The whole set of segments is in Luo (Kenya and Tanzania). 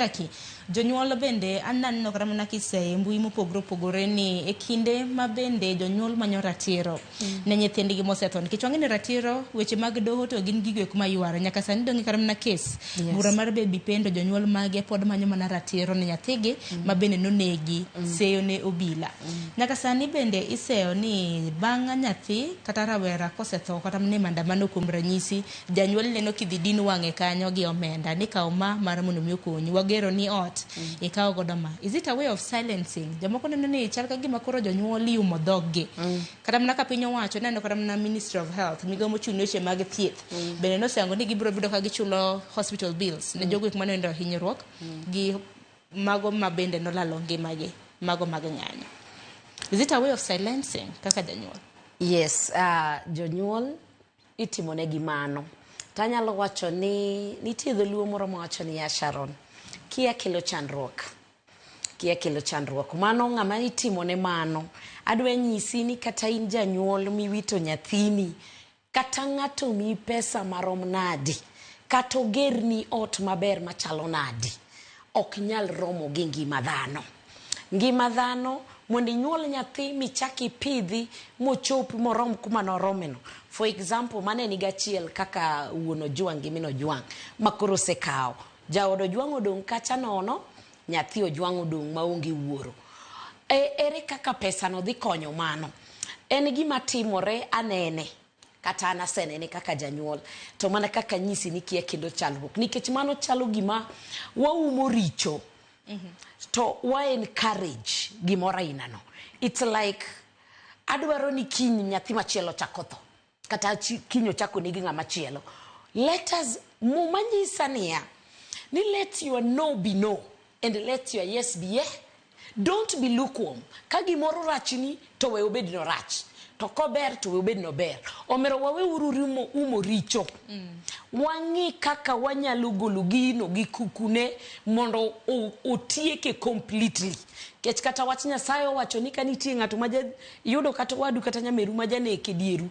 Jackie, jonyuol bende aneno kata mana kiseyo e mbui mopogore opogore ni e kinde ma bende jonyuol manyo ratiro ne nyithindgi mosetho, nikech wang'e ni ratiro weche mag doho to gin gigo eko mayware nyaka sani dong' kata mana kes bura mar Baby Pendo, jonyuol mage pod manyo mana ratiro ne nyathigi ma bende nonegi seyo ne obila. Nyaka sani bende iseyo ni bang' nyathi kata rawera kosetho kata mana e maandamano kuom ranyisi, janyuol neno kidhi din wang'e kanyo gi omenda ni kaw ma mar mondo mi okonyi, wagero ni ot, ikaw godo ma. Is it a way of silencing? Jomoko neno ni chal ka gima koro jonyuol iumo dhog-gi. Kata mana ka piny owacho, neno kata mana Ministry of Health, migao mochung' ne weche mag thieth, bende noseyango ni gibiro bedo ka gichulo hospital bills ne jogo ek manoyudo hinyruok gi mago ma bende nolalo ngimagi, mago mag ng'anyo. Is it a way of silencing kaka janyuol? Yes, jonyuol itimonegi mano. To anyalo wacho ni nitie dholuo moro mawacho niya, Sharon, kia kelo chandruok. Kia kelo chandruok. Mano ng'ama itimone mano. Adwa nyisi ni kata in janyuol miwito nyathini, kata ng'ato miyi pesa marom nadi, kata ogerni ot maber machalo nadi, ok nyal romo gi ngima dhano. Ngima dhano, mondo inyuol nyathi michak ipidhi mochop morom kuma noromeno. For example, mane ni gachiel kaka wuon Ojwang' gi min Ojwang' ma koro osekawo. Jaod Ojwang' odong' kacha nono, nyathi Ojwang' odong' maonge wuoro. E, ere kaka pesa no dhi konyo mano? En gima timore anene kata an asenene kaka janyuol, to mana kaka nyisi ni kia kendo chandruok, nikech mano chalo gima waumo richo to wa encourage gimoro aina no. It's like adwaro ni kiny nyathi machielo chak otho, kata kiny ochako negi ng'ama chielo. Let us, Muma nyisa niya ni let your no be no and let your yes be yes. Don't be lukewarm. Ka gimoro rachni to we obed no rach, to kober to we obed no ber. Omero waweuru umo richo. Wang'i kaka wanyalo golo gino gi kukune mondo otieke completely. Kech kata wach Nyasaye owacho ni ka nitie ng'ato ma yudo kata wadu kata nyameru ma janek e dieru,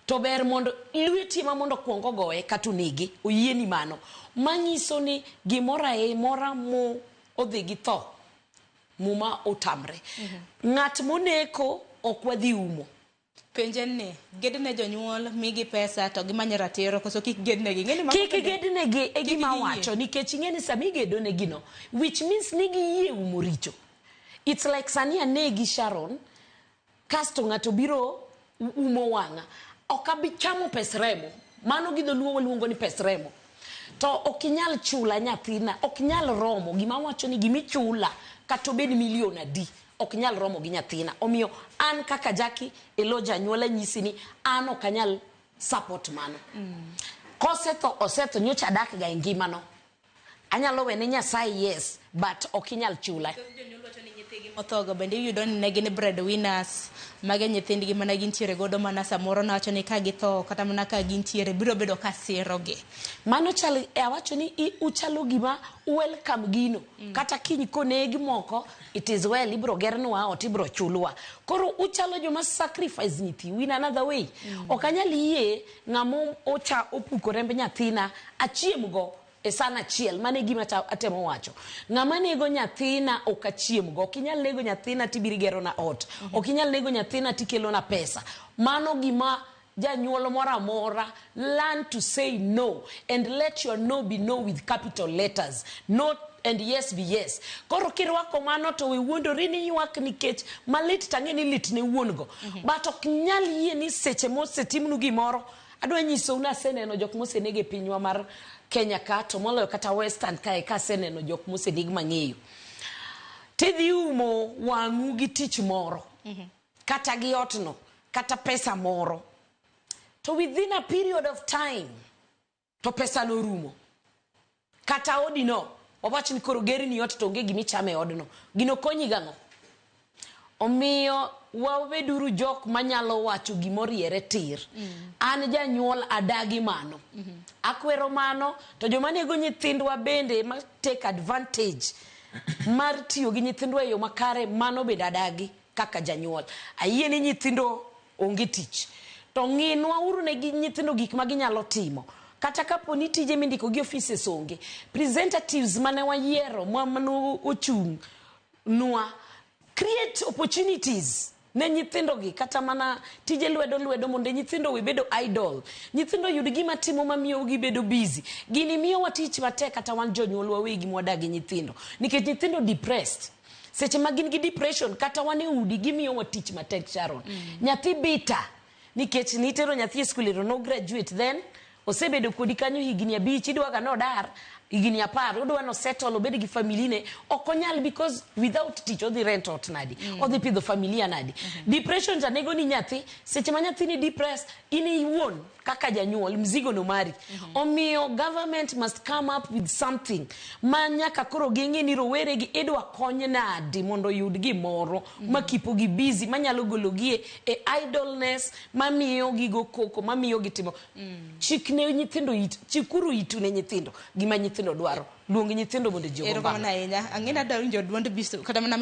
to ber mondo lweti ema mondo okuong ogoye kata onege, oyieni mano. Manyiso ni gimoro amora mo odhi gi tho, Muma otamre. Ng'at moneko ok wadhi umo. Penj en ni, gedne jonyuol, migi pesa to gimanyo ratiro koso kik gednegi? Ing'eni mago Kik bende gednegi e kik gima giyie. awacho, nikech ing'e ni sama igedonegi no, which means ni giyie umo richo. It's like sani anegi Sharon, kasto ng'ato biro umo wang'a. Ok abi chamo pes remo. Mano gi dholuo waluongo ni pes remo. To ok inyal chula nyathina, ok nyal romo. Gima awacho ni gimichula kata obed milion adi, ok nyal romo gi nyathina. Omiyo an kaka Jackie elo janyuol anyisi ni an ok anyal support mano. Kosetho osetho, nyocha adak ga e ngimano. Anyalo wene Nyasaye, yes, but ok inyal chula. Thoth jonyuol wacho ni nyithigi mothogo bende iyudo ni ne gin breadwinners mage nyithindgi mana gintiere godo, mana samoro nawacho ni ka githo kata mana ka gintiere biro bedo ka sirogi. Mano chal, awacho ni uchalo gima welcome gino. Kata kiny koneg moko, it is well, ibro gernwa ot, ibro chulwa. Koro uchalo joma sacrifice nyithiu in another way. Ok anyal yie ng'ama ocha opuko remb nyathina achiem go e san achiel. Mano e gima atemo wacho. Ng'ama nego nyathina ok achiem go. Ok inyal nego nyathina tibiro igerona ot. Ok inyal nego nyathina tikelona pesa. Mano gima janyuol moro amora learn to say no and let your no be no with capital letters. No and yes be yes. Koro kirwako mano to we wuondori ni ywak nikech malit, tang'e ni lit ne wuon go. But ok nyal yie ni seche mosetimnu gimoro. Adwa nyisou ni aseneno jok moseneg e pinywa mar Kenya ka, to moloyo kata Western kae, ka aseneno jok moseneg mang'eyo. Tidhi umo wang'u gi tich moro, kata gi otno, kata pesa moro. To within a period of time, to pesa no orumo. Kata odi no, wawach ni koro gerni ot to onge gimichamo e odno. Gino konyi gang'o? Omiyo wabeduru jok manyalo wacho gimoriere tir. An janyuol adagi mano. Akwero mano, to joma nego nyithindwa bende ma take advantage mar tiyo gi nyithindwa e yo makare, mano bende adagi kaka janyuol. Ayie ni nyithindo onge tich. To ng'inwa uru ne gi nyithindo gik ma ginyalo timo. Kata kapo ni tije mindiko gi offices onge, representatives mane wayiero mano ochung' nwa create opportunities ne nyithindo gi, kata mana tije lwedo lwedo, mondo nyithindo we bedo idle, nyithindo yud gima timo mamiyo gibedo busy. Gini miyowa tich matek, kata wan jonyuol wawegi mwadak gi nyithindo, nikech nyithindo depressed. Seche ma gin gi depression, kata wan e udi, gimiyowa tich matek. Sharon, nyathi bita nikech nitero nyathi e skul ero, no graduate, then osebedo kodi kanyo higni 5, idwaga nodar higni 10, odwa no settle, obed gi family ne. Ok onyal, because without tich, odhi rent ot nadi? Odhi pidho familia nadi? Depression cha nego ni nyathi. Seche ma nyathi ni depressed, in iwuon kaka janyuol mzigo no mari. Omiyo government must come up with something ma nyaka koro ging'i ni rowere gi idwa kony nadi mondo oyud gimoro ma kipo gi busy, manyalo gologi e idleness, mamiyo gigo koko, mamiyo gitimo. Chik ne nyithindo it, chikuru itu ne nyithindo, gima nyithindo dwaro. Luong nyithindo mondo ji ogo Erokamano mbaka. ahinya. Ang'e ni adwa winjo duond biso kata mana.